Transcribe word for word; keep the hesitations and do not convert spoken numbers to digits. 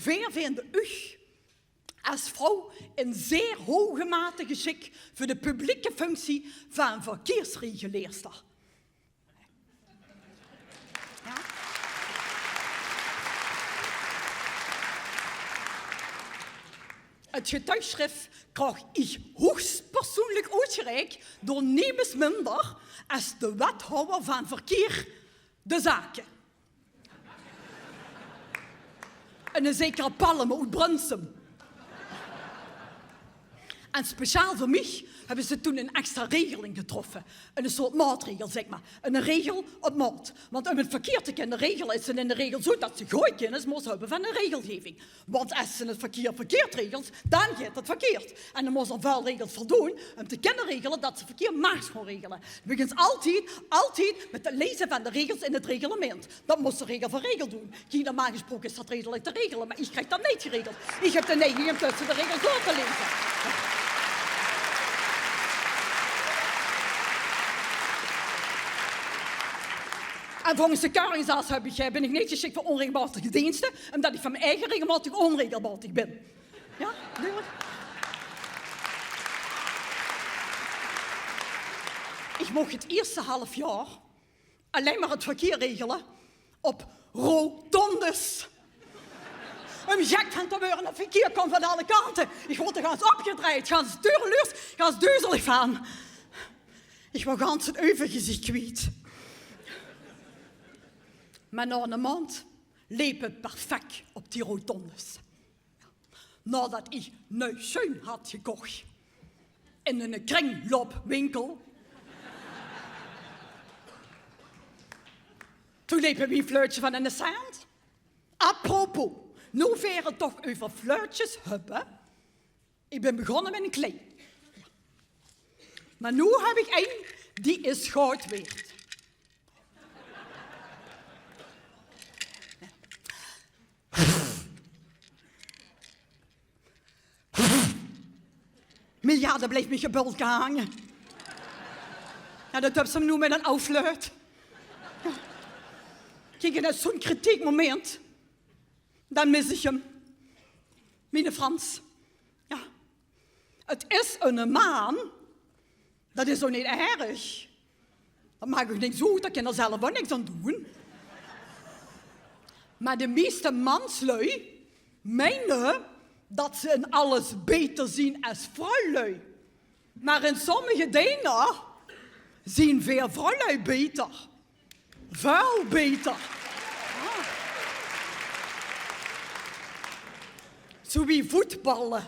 Veer vinde uch es vrouw in zeer hoge mate gesjik veur de publieke functie vaan verkiersregeleerster. Jao? 't Getuigsjrif kraog iech hoegspersoenlek oetgereik door nemes minder es de wethouwer vaan verkeerde zake. Eine zekere Palme oet Brunssum. En speciaal veur miech höbbe ze toen 'n extra regeling getroffe. Ein soort maotregel, zègk mer. Ein regel op maot. Want um 't verkier te kinne regele, is 't in de regel zoe tot ze gooj kinnes mós höbbe vaan de regelgeving. Want es ze 't verkier verkierd regelt, daan geit 't verkierd. En daan mós ze väöl regels voldoen um te kinne regele tot ze verkier maags goon regele. Begins altied, altied mèt 't leze vaan de regels in 't reglement. Dat mós ze regel veur regel doen. Kiek, normaal gesproke is dat redelek te regele, meh iech krijg dat neet geregeld. Iech höb de neiging um tösse de regels door te leze. En volges de keuringsarts höb iech, eh, bin iech neet gesjik veur onregelmaotige deenste, umtot iech vaan mien eige regelmaotig onregelmaotig bin. Jao, duidelijk. Iech moch 't ierste haaf jaor allein mer 't verkier regele op rotondes. Um gek vaan te weure, 't verkier kump vaan alle kante. Iech woort d'r gans opgedrejd, gans tuurluurs, gans duzelig vaan. Iech waor gans 't euvergeziech kwiet. Meh nao 'ne maond leep 't perfek op die rotondes. Naotot iech nui sjuin had gekoch in 'ne kringloopwinkel. Toen leep mie fleurtsje vaan 'ne cent. Apropos, noe veer 't toch euver fleurtsjes höbbe. Iech bin begonne mèt 'n klein. Meh noe höb iech ein, die is goud weerd. Meh jao, dat blijf miech gebölke hange. Jao, dat höbs te noe mèt 'n aw fleurt. Kiek, in zoe'n kritiek moment, daan mis iech häöm. Miene Frans. Jao. 't Is 'ne maan. Dat is ouch neet erg. Dat maak ouch niks oet, dao kin 'r zelf ouch niks aon doen. Meh de mieste manslui meine tot ze in alles beter zien es vrouwlui. Meh in sommege dinger zien veer vrouwlui beter. Väöl beter. Jao. Zoe wie voetballe.